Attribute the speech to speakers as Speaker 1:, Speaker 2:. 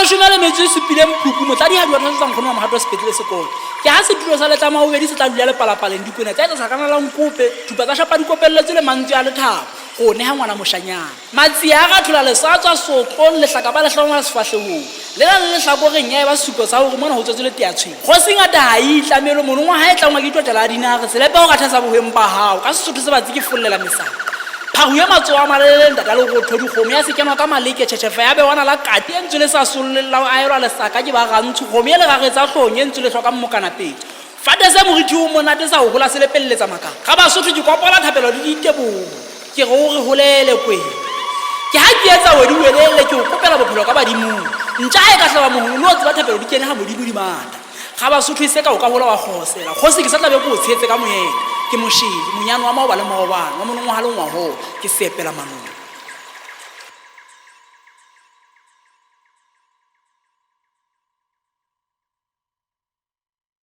Speaker 1: leshome le metso e supileng Phupu, motladihadi wa thwasetsa nkgono wa Mohato sepetlele sekolo. Ke ha setulo sa letlamabobedi se tla dula lepalapaleng, dikwena tsa etsa sakana la nkope, thupa tsa shapa dikopelletswe le mantswe a lethabo, go neha ngwana moshanyana. Matsie a rathola lesatswa seotlong, lehlaka ba le hloma sefahlehong. Lela le lehlakoreng ya eba sesupo sa hore mona ho tswetswe leteatshweng. Kgosi ngata ha e itlamelwe, monongwaha e tlangwa ke ditotela a dinare, selepe ho ratha sa bohweng ba hao, ka Sesotho se batsi ke follela mesana. Phahu e matsoho a malelele ntata lerotho, dikgomo ya se kenwa ka maleke, tjhetjhefa ya bewana la kati e ntswe le sa solleng la ho ahelwa lesaka ke ba rantsho, kgomo e lerare tsa hloohong e ntswe le hlokang mokanapetso. Fate se moriti o monate sa ho hola se lepelletsa makala. Ga Basotho ke kopola thapelo le diteboho, ke re o re holele kwena. Ke ha ke etsa wedi welele ke o kopela bophelo ka badimong. Ntja ha e ka hlaba mohono o tseba thapelo di kene ha Modimo di mata. Ga Basotho e se ka o ka hola wa kgosela. Kgosi ke sa tla be ke o tshehetse ka moeta. Ke moshele, monyane wa maoba le maobane, wa monongwaha le ngwahola, ke seepela manong.